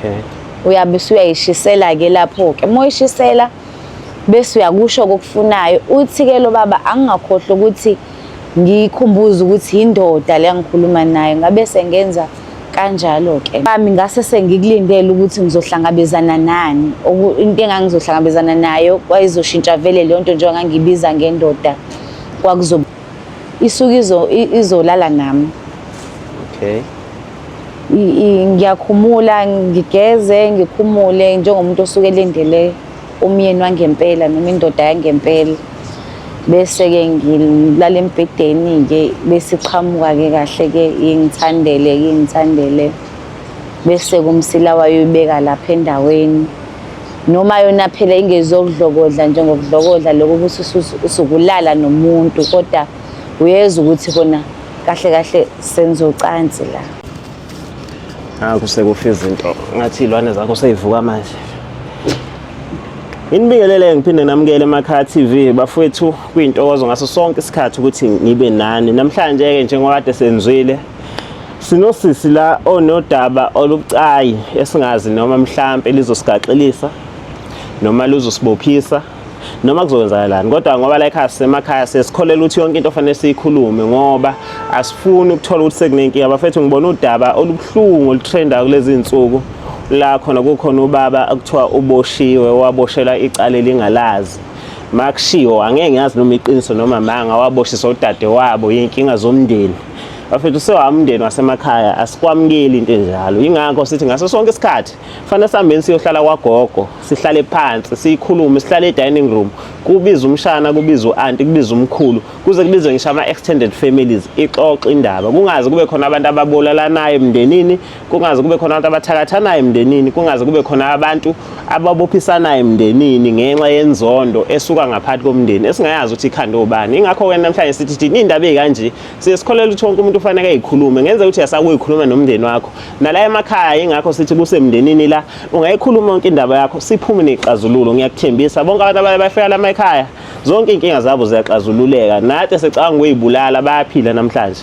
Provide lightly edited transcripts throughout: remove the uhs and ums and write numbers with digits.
Okay. Uyabe usuyayishisela-ke lapho-ke. Uma uyishisela bese uyakusho kokufunayo. Uthi-ke lo baba angingakhohlwa ukuthi ngiyikhumbuze ukuthi yindoda le angikhuluma nayo. Ngabe sengenza kanjalo-ke. Bami ngase sengikulindele ukuthi ngizohlangabezana nani. Into engangizohlangabezana nayo kwayizoshintsha vele leyo nto njengoba ngangibiza ngendoda. Kwakuzobe isuke izolala nami. Okay. Ngiyakhumula ngigeze ngikhumule njengomuntu osuke elindele umyeni wangempela noma indoda yangempela. Bese-ke ngilala embhedeni-ke bese iqhamuka-ke kahle-ke ingithandele ingithandele. Bese umsila wayo uyibeka lapha endaweni. Noma yona phela ingezokudlokodla njengokudlokodla lokho ukuthi usukulala nomuntu kodwa uyezwa ukuthi kona kahle kahle senza ucansi la. Nakhu sekufa izinto ngathi iy'lwane zakho seyivuka manje. Nginibingelele ngiphinde namukele emakhaya TV bafowethu, kuyintokozo ngaso sonke isikhathi ukuthi ngibe nani. Namhlanje-ke njengoba kade senzwile sinosisi la onodaba olubucayi esingazi noma mhlampe lizosigaxelisa noma luzosibophisa noma kuzokwenzakalani, kodwa ngoba la ekhaya sisemakhaya sesikholela ukuthi yonke into fanele siyikhulume ngoba asifuni ukuthola ukuthi sekunenkinga. Bafethu, ngibona udaba olubuhlungu olutrendayo kulezi zinsuku la khona kukhona ubaba okuthiwa uboshiwe, waboshelwa icala elingalazi. Makushiwo angeke ngiyazi noma iqiniso noma amanga, waboshiswa udade wabo yinkinga zomndeni. Bafethu, sewami umndeni wasemakhaya asikwamukeli into enjalo, yingakho sithi ngaso sonke isikhathi fanele sihambeni siyohlala kwagogo, sihlale phansi siyikhulume, sihlale e-dining room, kubiza umshana, kubiza u-anti, kubiza umkhulu, kuze kubizwe ngisho ama-extended families, ixoxe indaba. Kungaze kube khona abantu ababulalanayo emndenini, kungaze kube khona abantu abathakathanayo emndenini, kungaze kube khona abantu ababophisanayo emndenini ngenxa yenzondo esuka ngaphathi komndeni esingayazi ukuthi ikhanda obani. Ingakho-ke namhlanje sithi thina iy'ndaba ey'kanje siye sikholelwa ukuthi wonke umuntu ufanele ayikhulume. Ngenzeka ukuthi uyasakuyikhuluma nomndeni wakho nala emakhaya, yingakho sithi kusemndenini la ungayikhuluma yonke indaba yakho, siphume nexazululo. Ngiyakuthembisa bonke abantu abaye bafika la emakhaya zonke iy'nkinga zabo ziyaxazululeka. Nathi esicabanga ukuyibulala bayaphila namhlanje.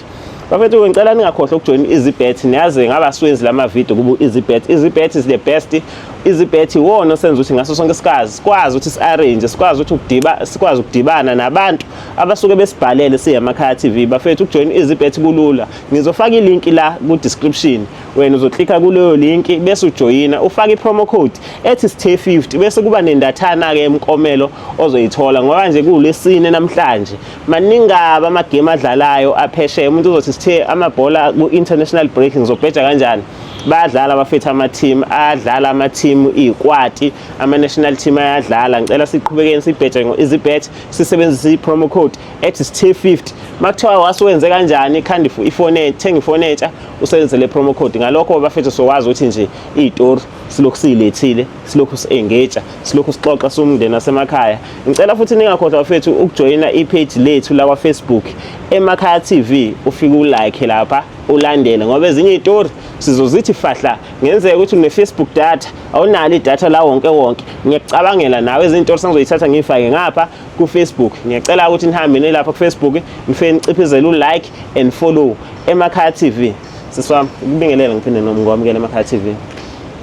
Bafethu, ngicela ningakhohlwa ukujoyina EasyBet. Niyazi ngaba siwenzi lama video kubu EasyBet. EasyBet is the best. EasyBet iwona osenza ukuthi ngaso sonke isikhathi sikwazi ukuthi si-arrange, sikwazi ukuthi ukudiba, sikwazi ukudibana nabantu abasuke besibhalele siye emakhaya TV. Bafethu, ukujoyina EasyBet kulula. Ngizofaka ilink la ku description, wena uzoklikha kuleyo link bese ujoyina, ufake i-promo code ethi sithe 50 bese kuba nendathana ke emkomelo ozoyithola. Ngoba nje kulesine namhlanje maningaba amagame adlalayo aphesheya, umuntu uzothi sithe amabhola ku-international break ngizobheja kanjani? Bayadlala abafethu, ama-team ayadlala, ama-team iy'kwati, ama-national team ayadlala. Ngicela siqhubekeni sibheje ngo-EasyBet, sisebenzise i-promo code ethi sithe 50. Makuthiwa wasuwenze kanjani, khanda ifoni, thenga ifoni entsha, usebenzise le promo code. Ngalokho bafethu sokwazi ukuthi nje iy'tori silokhu siyilethile, silokhu si-engage, silokhu sixoxa siwumndeni wasemakhaya. Ngicela futhi ningakhohlwa bafethu ukujoyina i-page lethu la kwa-Facebook, Emakhaya TV. Ufike ulike lapha, ulandele, ngoba ezinye iy'tori sizozithi fahla. Ngenzeka ukuthi une-Facebook data, awunalo idatha la wonke wonke, ngiyakucabangela nawe. Ezinye iy'tori sengizoyithatha ngiyifake ngapha ku-Facebook. Ngiyacela ukuthi nihambe nilapha ku-Facebook, nifike niciphizele u-like and follow Emakhaya TV. Sisi wami, ukubingelela ngiphinde noma ngikwamukele Emakhaya TV.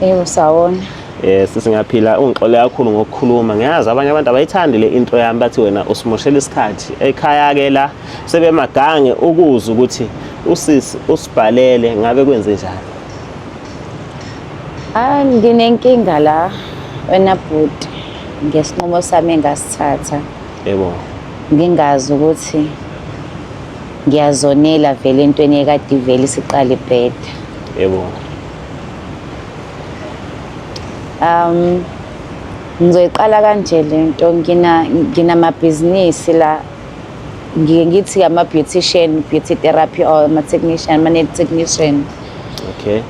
Yebo, sawona. Sisi, ngiyaphila. Ungixole kakhulu ngokukhuluma. Ngiyazi abanye abantu abayithandi le intro yami, bathi wena usimoshela isikhathi. Ekhaya-ke la sebemagange ukuzwa ukuthi usisi usibhalele ngabe kwenze njani. Ah, nginenkinga la wena bhuti ngesinqumo sami engasithatha. Yebo. Ngingazi ukuthi ngiyazonela vele entweni ekade ivele isiqala ibheda. Yebo. Ngizoyiqala kanje lento, nginamabhizinisi la, ngike ngithi ama-beautician, beauty therapy or ama-technician, ama-nail technician. Okay.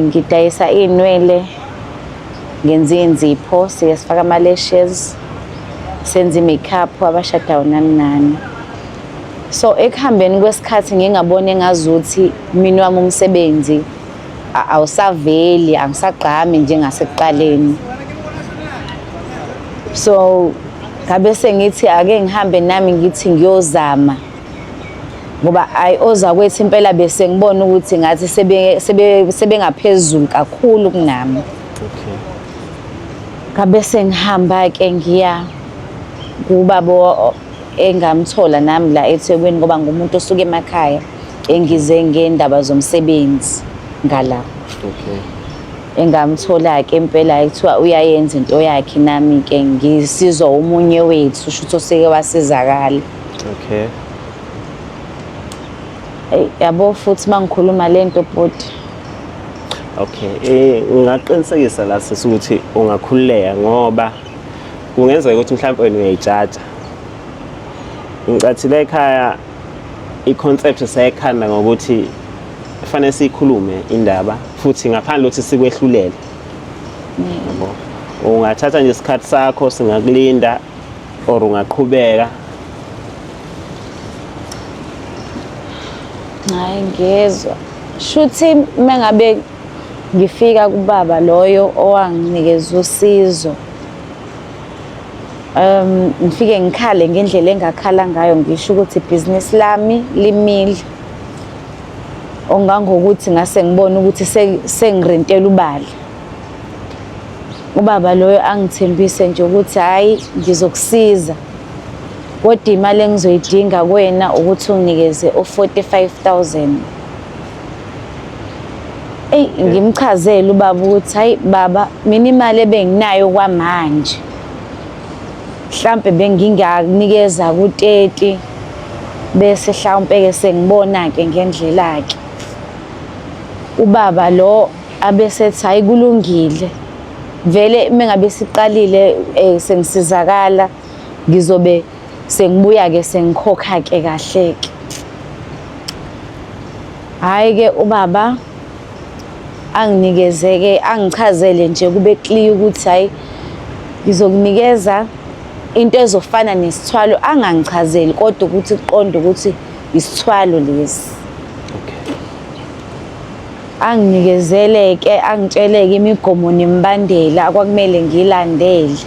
Ngidayisa iy'nwele, ngenza iy'nzipho, siye sifake ama-lashes, senze i-makeup abashadayo nani nani. So ekuhambeni kwesikhathi ngingabona engazuthi mina wami umsebenzi awusaveli, angisagqami njengasekuqaleni. So ngabe sengithi ake ngihambe nami ngithi ngiyozama Ngoba ayi ozakwethu impela bese ngibona ukuthi ngathi sebengaphezulu kakhulu kunami. Okay. Ngabe sengihamba-ke ngiya kubaba engamthola nami la eThekwini ngoba ngumuntu osuka emakhaya engize ngendaba zomsebenzi ngala. Okay. Engamthola-ke impela kuthiwa uyayenza into yakhe nami-ke ngisizwa omunye wethu shuthi oseke wasizakala. Okay. Eyi yabo futhi mangikhuluma lento bhuti. Okay, ngingaqinisekisa la sisi ukuthi ungakhululeka ngoba kungenzeka ukuthi mhlawumbe wena uyayijaja. Ngicathile ekhaya i-concept sayikhanda ngokuthi kufanele siyikhulume indaba futhi ngaphandle ukuthi sikwehlulele. Yabo. Ungathatha nje isikhathi sakho singakulinda or ungaqhubeka. Hayi ngiyezwa. Shuthi mengabe ngifika kubaba loyo owanginikeza usizo. Ngifike ngikhale ngendlela engakhala ngayo ngisho ukuthi ibhizinisi lami limile. Ongangokuthi ngase ngibona ukuthi sengirentela ubala. Ubaba loyo angithembise nje ukuthi hhayi ngizokusiza. Kodwa imali engizoyidinga kuwena ukuthi unginikeze u-45,000. Eyi ngimchazele ubaba ukuthi hayi baba mina imali ebenginayo kwamanje mhlampe bengingakunikeza ku-30 bese mhlawumpe-ke sengibona-ke ngendlela-ke. Ubaba lo abesethi hhayi kulungile vele uma ngabe siqalile sengisizakala ngizobe sengibuya-ke sengikhokha-ke kahle-ke. Hhayi-ke ubaba anginikeze-ke angichazele nje kube clear ukuthi hhayi ngizokunikeza into ezofana nesithwalo angangichazeli kodwa ukuthi kuqonde ukuthi isithwalo lesi. Okay. Anginikezele-ke angitsheleke imigomo nemibandela okwakumele ngiyilandele.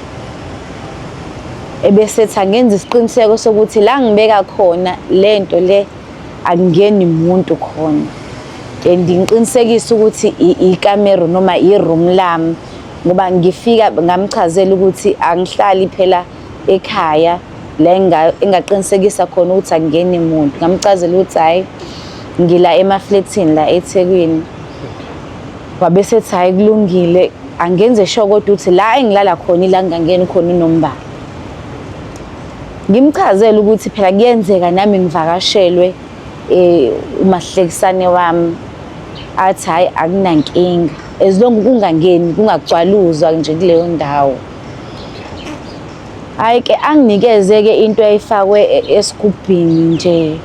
Ebesethi angenza isiqiniseko sokuthi la ngibeka khona le nto le akungeni muntu khona. And ngiqinisekise ukuthi ikamero noma i-room lami ngoba ngifika ngamchazela ukuthi angihlali phela ekhaya la engaqinisekisa khona ukuthi akungeni muntu. Ngamchazela ukuthi hhayi ngila emaflethini la eThekwini. Wabe sethi hhayi kulungile angenze sure kodwa ukuthi la engilala khona ila ngingangeni khona unombala. Ngimchazele ukuthi phela kuyenzeka nami ngivakashelwe umahlekisane wami athi hhayi akunankinga as long kungangeni kungagcwaluzwa nje kuleyo ndawo. Hhayi-ke anginikeze-ke into eyayifakwe esigubhini nje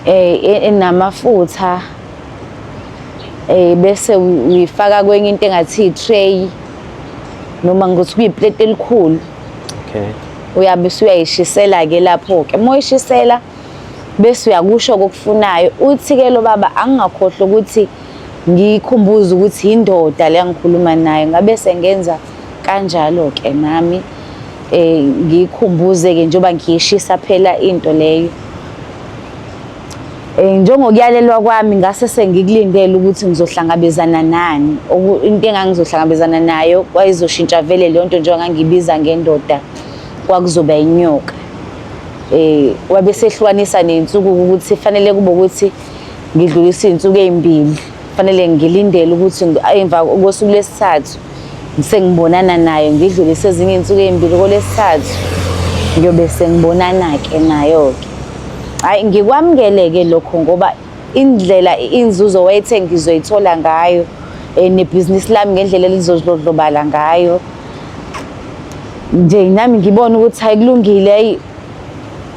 enamafutha bese uyifaka kwenye into engathi i-tray noma ngokuthi kuyipleti elikhulu. Okay. Uyabe usuyayishisela-ke lapho-ke. Uma uyishisela bese uyakusho kokufunayo. Uthi-ke lo baba angingakhohlwa ukuthi ngiyikhumbuze ukuthi indoda le angikhuluma nayo. Ngabe sengenza kanjalo-ke nami ngiyikhumbuze-ke njengoba ngiyishisa phela into leyo. Njengokuyalelwa kwami ngase sengikulindele ukuthi ngizohlangabezana nani. Into engangizohlangabezana nayo kwayizoshintsha vele leyo nto njengoba ngangibiza ngendoda kwakuzoba inyoka. Wabe sehlukanisa ney'nsuku ukuthi fanele kube ukuthi ngidlulise iy'nsuku ey'mbili. Fanele ngilindele ukuthi emva kosuku lwesithathu sengibonana nayo ngidlulise ezinye iy'nsuku ey'mbili kolwesithathu ngiyobe sengibonana-ke nayo-ke. Hhayi ngikwamukele-ke lokho ngoba indlela inzuzo wayethe ngizoyithola ngayo nebhizinisi lami ngendlela elizodlondlobala ngayo nje nami ngibona ukuthi hayi kulungile hayi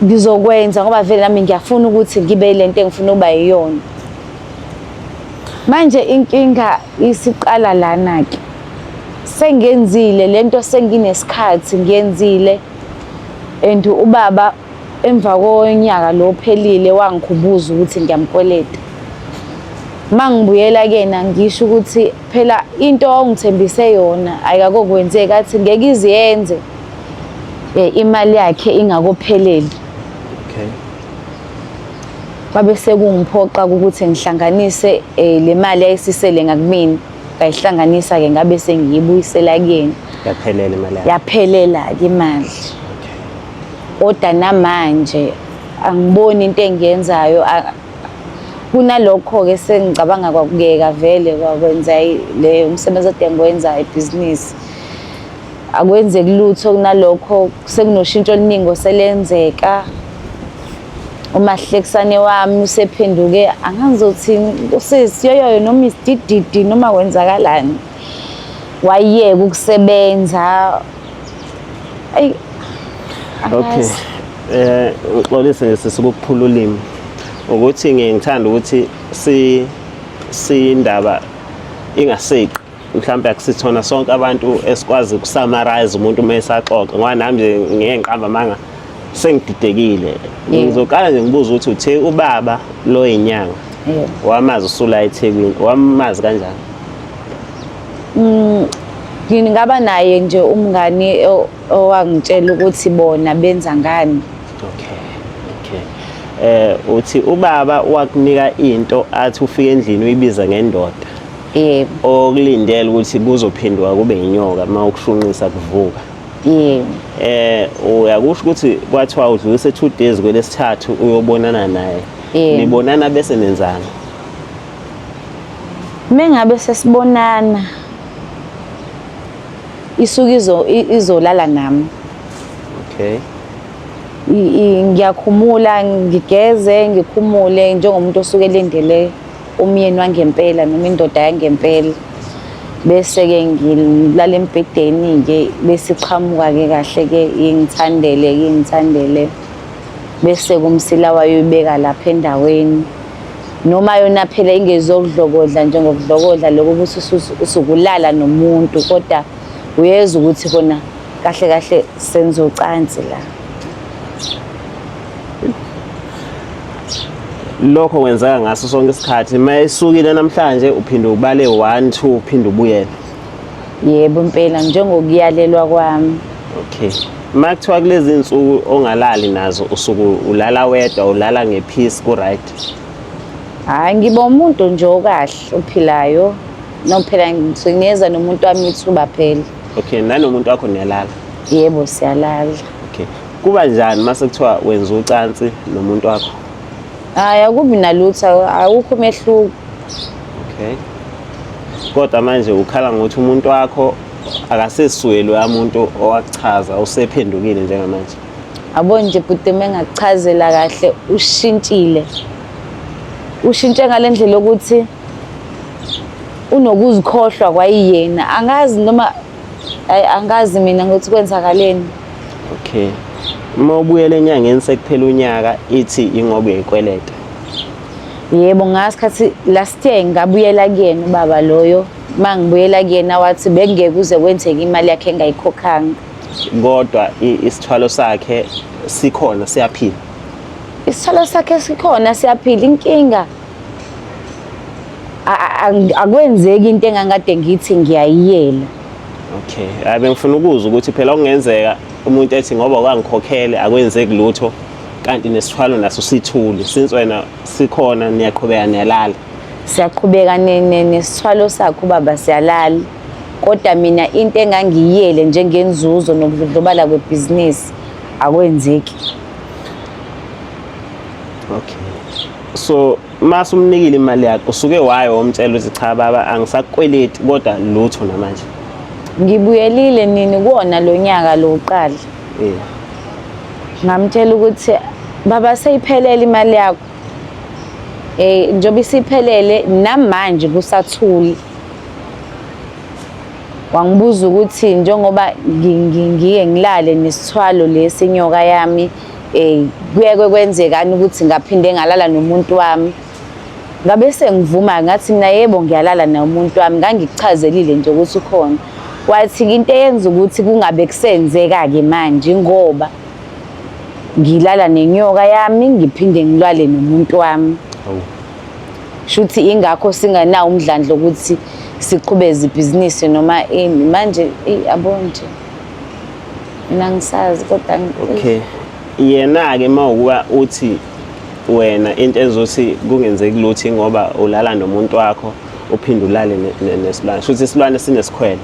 ngizokwenza ngoba vele nami ngiyafuna ukuthi ngibe le nto engifuna ukuba yiyona. Manje inkinga isiqala lana-ke sengenzile lento senginesikhathi ngiyenzile and ubaba emva konyaka lo ophelile wangikhumbuza ukuthi ngiyamkweleta. Mangibuyela kuyena ngisho ukuthi phela into ongithembise yona ayikakokwenzeki athi ngeke iziyenze imali yakhe ingakopheleli. Okay. Kwabe sekungiphoqa ukuthi ngihlanganise le mali yayisisele ngakumina, ngayihlanganisa-ke ngabe sengiyibuyisela kuyena. Yaphelela imali yakho? Yaphelela-ke imali. Kodwa namanje angiboni into engiyenzayo. Kunalokho-ke sengicabanga kwakuyeka vele kwakwenza le umsebenzi ade ngiwenza ibhizinisi. Akwenzeki lutho kunalokho sekunoshintsho oluningi oselenzeka. Umahlekisane wami usephenduke angangizothini usesiyoyoyo noma isidididi noma kwenzakalani. Wayeka ukusebenza. Ayi. Okay. Ngixolise nje sisi ukuphula ulimi. Ukuthi ngiye ngithanda ukuthi si sindaba ingaseqi. Mhlawumbe akusithona sonke abantu esikwazi ukusummarize umuntu uma esaxoxa ngoba nami nje ngeke ngiqamba amanga sengididekile. Ngizoqala nje ngibuze ukuthi uthe ubaba lo yinyanga. Wamazi usula eThekwini, wamazi kanjani? Ngingaba naye nje umngani owangitshela ukuthi bona benza ngani. Okay. Okay. Uthi ubaba wakunika into athi ufike endlini uyibiza ngendoda. Yebo. Okulindele ukuthi kuzophenduka kube inyoka uma ukushunqisa kuvuka. Yebo. Uyakusho ukuthi kwathiwa udlulise 2 days kwelesithathu uyobonana naye. Yebo. Nibonana bese nenzani? Mengabe sesibonana isuke izolala nami. Okay. Ngiyakhumula ngigeze ngikhumule njengomuntu osuke elindele umyeni wangempela noma indoda yangempela. Bese-ke ngilala embhedeni-ke bese iqhamuka-ke kahle-ke ingithandele ingithandele. Bese kumsila wayo uyibeka lapha endaweni. Noma yona phela ingezokudlokodla njengokudlokodla lokho ukuthi usukulala nomuntu kodwa uyezwa ukuthi kona kahle kahle senza ucansi la. Lokho kwenzeka ngaso sonke isikhathi. Uma esukile namhlanje uphinde ubale 1 2 uphinde ubuyele. Yebo impela njengokuyalelwa kwami. Okay. Uma kuthiwa kulezi insuku ongalali nazo usuku ulala wedwa ulala ngepeace ku right? Hayi ngiba umuntu nje okahle ophilayo. No phela ngiyeza nomuntu wami ithuba phela. Okay, nanomuntu wakho niyalala? Yebo siyalala. Okay. Kuba njani mase kuthiwa wenza ucansi nomuntu wakho? Hayi akubi nalutho, awukho umehluko. Okay. Kodwa manje ukhala ngokuthi umuntu wakho akasesweli umuntu owakuchaza usephendukile njengamanje. Abo nje bhuti mengakuchazela kahle ushintshile. Ushintshe ngalendlela yokuthi unokuzikhohlwa kwayiyena. Angazi noma hayi angazi mina ukuthi kwenzakaleni. Okay. Uma ubuyela enyangeni sekuphela unyaka ithi ingoba uyayikweleta. Yebo ngasikhathi last year ngabuyela kuyena ubaba loyo. Mangibuyela kuyena wathi bekungeke kuze kwenzeke imali yakhe engayikhokhanga. Kodwa isithwalo sakhe sikhona siyaphila. Isithwalo sakhe sikhona siyaphila. Inkinga akwenzeki into engangikade ngithi ngiyayiyela. Okay. Hayi bengifuna ukuzwa ukuthi phela okungenzeka umuntu ethi ngoba kwangikhokhele akwenzeki lutho kanti nesithwalo naso sithule since wena sikhona niyaqhubeka niyalala. Siyaqhubeka nesithwalo sakho baba siyalala. Kodwa mina into engangiyiyele njengenzuzo nokudlondlobala kwebhizinisi akwenzeki. Okay. So mase umnikile imali yakhe usuke wayo womtshela ukuthi cha baba angisakukweleti kodwa lutho namanje. Ngibuyelile nini kuwona lo nyaka lo uqala. Ngamtshela ukuthi baba seyiphelele imali yakho. Njengoba isiphelele namanje kusathuli. Wangibuza ukuthi njengoba ngiye ngilale nesithwalo lesi inyoka yami kuyeke kwenzekani ukuthi ngaphinde ngalala nomuntu wami. Ngabe sengivuma ngathi mina yebo ngiyalala nomuntu wami, ngangikuchazelile nje ukuthi ukhona. Wathi into eyenza ukuthi kungabe kusenzeka-ke manje ngoba ngilala nenyoka yami ngiphinde ngilale nomuntu wami. Shuthi ingakho singanawo umdlandla ukuthi siqhubeze ibhizinisi noma ini manje yabo nje mina ngisazi kodwa Okay. Yena-ke uma ukuba uthi wena into ezothi kungenzeki lutho ngoba ulala nomuntu wakho uphinde ulale nesilwane. Shuthi isilwane sinesikhwele.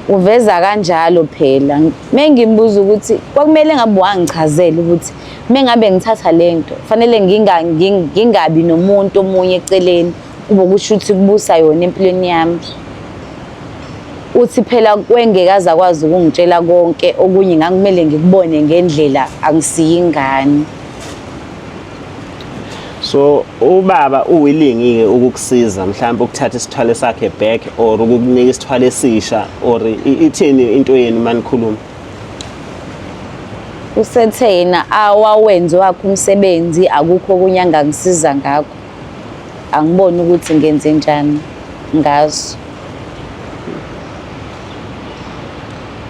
Uveza kanjalo phela. Mengimbuza ukuthi kwakumele ngabe wangichazela ukuthi mengabe ngithatha lento fanele ngingabi nomuntu omunye eceleni kube kusho ukuthi kubusa yona empilweni yami. Uthi phela kwengeke aze akwazi ukungitshela konke okunye ngangikumele ngikubone ngendlela angisiyo ingane. So ubaba uwilling-ke ukukusiza mhlawumbe ukuthatha isithwalo sakhe back or ukukunika isithwalo esisha or ithini into yenu uma nikhuluma? Usethe yena awawenze wakhe umsebenzi akukho okunye angangisiza ngakho. Angiboni ukuthi ngenze njani ngazo.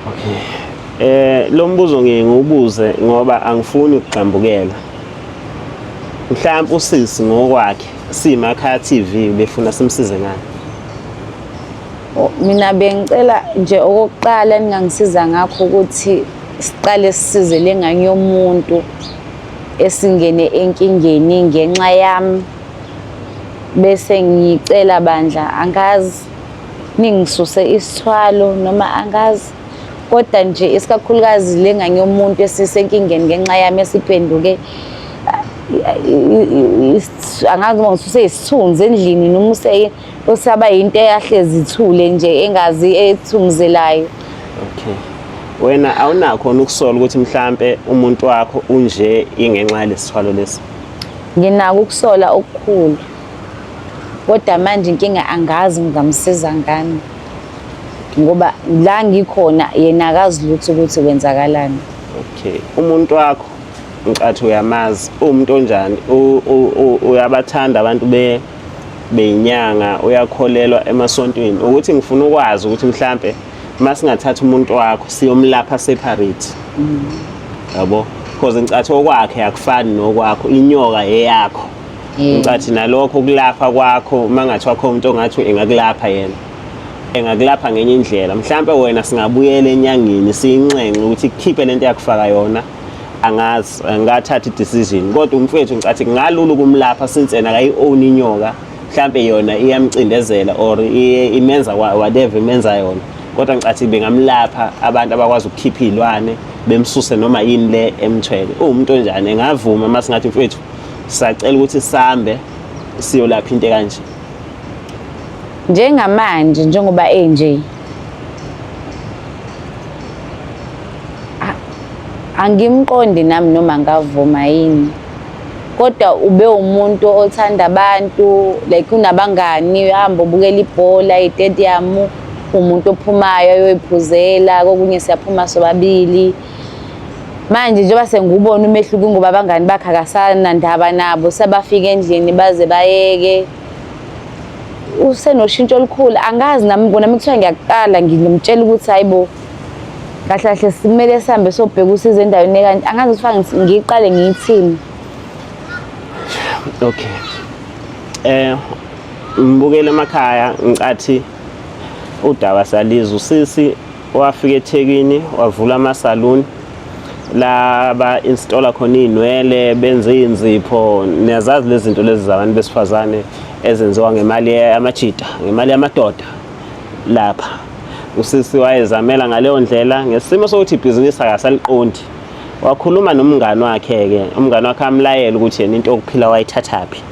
Okay. Lo mbuzo ngiye ngiwubuze ngoba angifuni ukugxambukela. Mhlawumbe usisi ngokwakhe siyiMakhaya TV befuna simsize ngani? Mina bengicela nje okokuqala ningangisiza ngakho ukuthi siqale sisize le ngane yomuntu esingene enkingeni ngenxa yami bese ngicela bandla angazi ningisuse isithwalo noma angazi kodwa nje isikakhulukazi le ngane yomuntu esisenkingeni ngenxa yami esiphenduke angazi uma ngisuse isithunzi endlini noma usaba yinto eyahlezi ithule nje engazi ethunguzelayo. Okay. Wena awunakho ukusola ukuthi mhlambe umuntu wakho unje ingenxa yalesithwalo lesi? Nginako ukusola okukhulu. Kodwa manje inkinga angazi ngingamsiza ngani. Ngoba la ngikhona yena akazi lutho ukuthi kwenzakalani. Okay. Umuntu wakho ngicathi uyamazi, uwumuntu onjani? Uyabathanda abantu beyinyanga, uyakholelwa emasontweni. Ukuthi ngifuna ukwazi ukuthi mhlambe masingathatha umuntu wakho siyomlapha separate. Yabo? Because ngicathi okwakhe akufani nokwakho, inyoka eyakho. Ngicathi nalokho kulapha kwakho mangathiwa khona umuntu ongathi engakulapha yena. Engakulapha ngenye indlela. Mhlambe wena singabuyela enyangeni siyinxenxe ukuthi kukhiphe lento yakufaka yona. Angazi, angathatha i-decision. Kodwa umfowethu ngicathi kungalula ukumlapha since yena akayi-own inyoka. Mhlambe yona iyamcindezela or imenza whatever imenza yona. Kodwa ngicathi bengamlapha abantu abakwazi ukukhipha iy'lwane bemsuse noma yini le emthwele. Uwumuntu onjani engavuma uma singathi mfowethu sacela ukuthi sambe siyolapha into ekanje. Njengamanje njengoba enje angimqondi nami noma ngavuma yini. Kodwa ube umuntu othanda abantu like unabangani uhamba ubukela ibhola itediyamu, umuntu ophumayo ayoyiphuzela kokunye siyaphuma sobabili. Manje njengoba sengiwubona umehluko ngoba abangani bakhe akasanandaba nabo sebafika endlini baze bayeke. Usenoshintsho olukhulu angazi nami bona kuthiwa ngiyakuqala ngimtshela ukuthi hayi bo kahle kahle simele sihambe sobheka usizo endaweni ekanti angazi ukuthi ngiyiqale ngiyithini. Okay. Ngibukele emakhaya ngicathi udaba salizwa usisi wafika eThekwini wavula ama-salon la ba-installa khona iy'nwele benze iy'nzipho niyazazi lezi zinto lezi zabantu besifazane ezenziwa ngemali yamajita ngemali yamadoda lapha usisi wayezamela ngaleyo ndlela ngesimo sokuthi ibhizinisi akasaliqondi wakhuluma nomngani wakhe-ke umngani wakhe amlayela ukuthi yena into yokuphila wayithathaphi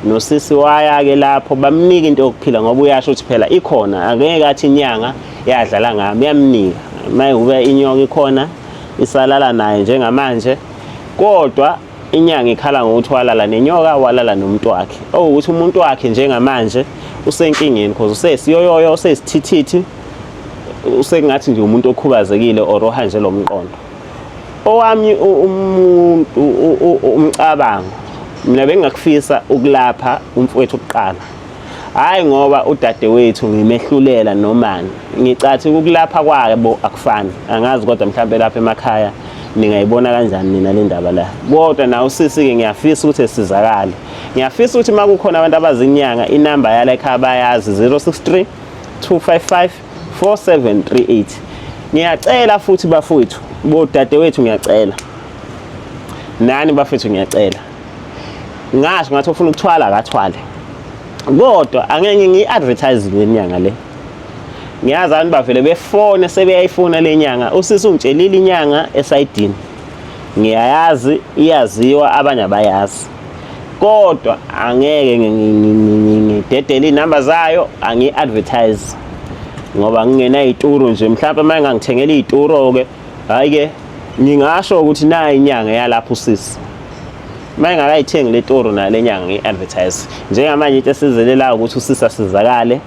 nosisi waya-ke lapho bamnika into yokuphila ngoba uyasho ukuthi phela ikhona angeke athi inyanga yadlala ngami yamnika maye inyoka ikhona isalala naye njengamanje kodwa inyanga ikhala ngokuthi walala nenyoka walala nomuntu wakhe owukuthi umuntu wakhe njengamanje usenkingeni because usesiyoyoyo usesithithithi usekungathi nje umuntu okhubazekile or ohanje lo mqondo owami umuntu umcabango mina bengingakufisa ukulapha umfowethu kuqala hayi ngoba udadewethu ngimehlulela nomani ngicathi ukulapha kwabo akufani angazi kodwa mhlawumbe lapha emakhaya ningayibona kanjani nina le ndaba la kodwa nawe usisi-ke ngiyafisa ukuthi esizakale ngiyafisa ukuthi uma kukhona abantu abazinyanga inamba yala ekhaya bayazi 063 255 4738 ngiyacela futhi bafowethu bodadewethu ngiyacela nani bafethu ngiyacela. Ngasho ngathi ofuna ukuthwala akathwale. Kodwa angeke ngiyi-advertise le nyanga le. Ngiyazi abantu bavele befone sebeyayifuna le nyanga. Usisi ungitshelile inyanga esayidini. Ngiyayazi iyaziwa abanye abayazi. Kodwa angeke ngidedele iy'namba zayo angiyi-advertise ngoba ngingenay'turu nje mhlawumpe uma engangithengela iy'turo-ke hhayi-ke ngingasho ukuthi nayi inyanga yalapho usisi uma engakayithengi le toro nayo le nyanga ngiyi-advertise njengamanje into esizelela ukuthi usisi asizakale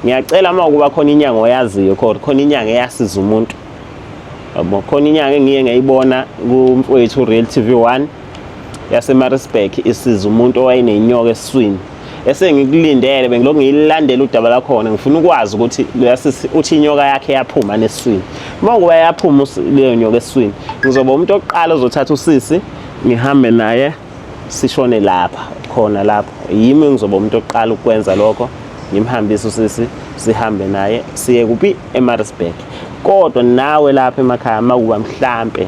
ngiyacela uma ukuba khona inyanga oyaziyo khona khona inyanga eyasiza umuntu yabo khona inyanga engiye ngayibona kumfowethu Real TV 1 yaseMaritzburg isiza umuntu owayenenyoka esiswini esengikulindele bengilokhu ngiyilandela udaba lakhona ngifuna ukwazi ukuthi loya sisi uthi inyoka yakhe yaphuma nesiswini uma kuba yaphuma leyo nyoka esiswini ngizoba umuntu oqala ozothatha usisi ngihambe naye sishone lapha khona lapho yimi ngizoba umuntu oqala ukwenza lokho ngimhambise usisi sihambe naye siye kuphi eMaritzburg kodwa nawe lapha emakhaya makuba mhlampe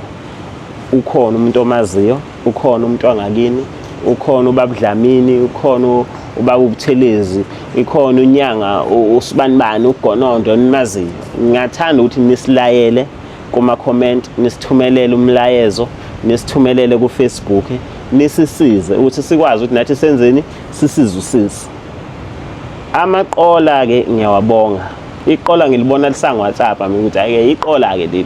ukhona umuntu omaziyo ukhona umuntu wangakini ukhona ubaba Dlamini ukhona ubaba uButhelezi ikhona unyanga usibanibani ugonondo nimaziyo ngingathanda ukuthi nisilayele kuma comment nisithumelele umlayezo nisithumelele ku Facebook nisisize ukuthi sikwazi ukuthi nathi senzeni sisize usisi amaqola ke ngiyawabonga iqola ngilibona lisangWhatsApp mina ukuthi ayike iqola ke leli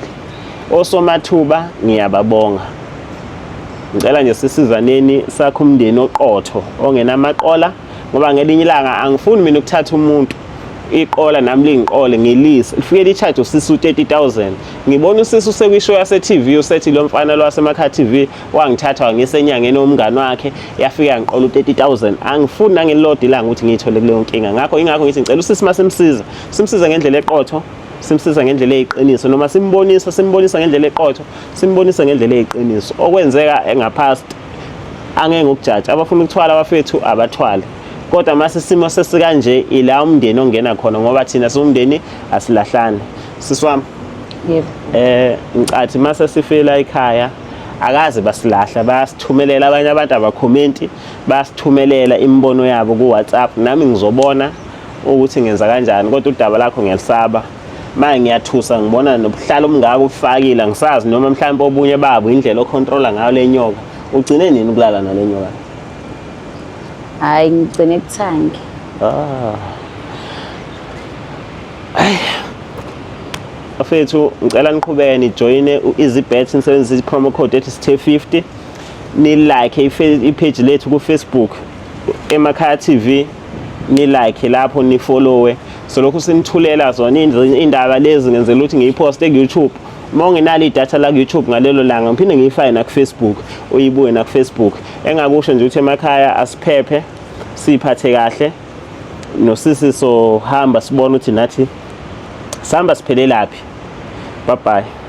osomathuba ngiyababonga ngicela nje sisizaneni sakho umndeni oqotho ongenamaqola ngoba ngelinye ilanga angifuni mina ukuthatha umuntu iqola nami lingiqole ngilise lifike li-charge usisi u-30000 ngibona usisi usekwishow yase-tv usethi lo mfana lo wasemakhaya TV wangithatha wangisa enyangeni womngani wakhe yafika yangiqola u-30000 angifuni nangelilodwa ilanga ukuthi ngiyithole kuleyo nkinga ngakho ingakho ngithi ngicela usisi uma simsiza simsiza ngendlela eqotho simsiza ngendlela eyiqiniso noma simbonisa simbonisa ngendlela eqotho simbonisa ngendlela eyiqiniso okwenzeka engapast angeke ngokujaja abafuna ukuthwala abafethu abathwale kodwa mase isimo sesikanje ila umndeni ongena khona ngoba thina siwumndeni asilahlani sisi wami yebo ngicathi mase sifela ekhaya akaze basilahla bayasithumelela abanye abantu abakhomenti bayasithumelela imibono yabo ku WhatsApp nami ngizobona ukuthi ngenza kanjani kodwa udaba lakho ngiyalisaba manje ngiyathusa ngibona nobuhlalo obungaka ubufakile angisazi noma mhlawumbe obunye babo indlela ocontrola ngayo le nyoka ugcine nini ukulala nale nyoka Hayi ngigcine kuthangi. Ah. Ay. Bafethu ngicela niqhubeke nijoyine u-EasyBet nisebenzise i-promo code ethi sithe50 ni like i-page lethu ku-Facebook Emakhaya TV ni like lapho ni followe so lokhu sinithulela zona indaba lezi ngenzela ukuthi ngiyiposte ku-YouTube uma ungenalo idatha la ku-YouTube ngalelo langa ngiphinde ngiyifake naku-Facebook uyibuke naku-Facebook engakusho nje ukuthi emakhaya asiphephe siphathe kahle nosisi sohamba sibone ukuthi nathi sihamba siphelelaphi bye bye.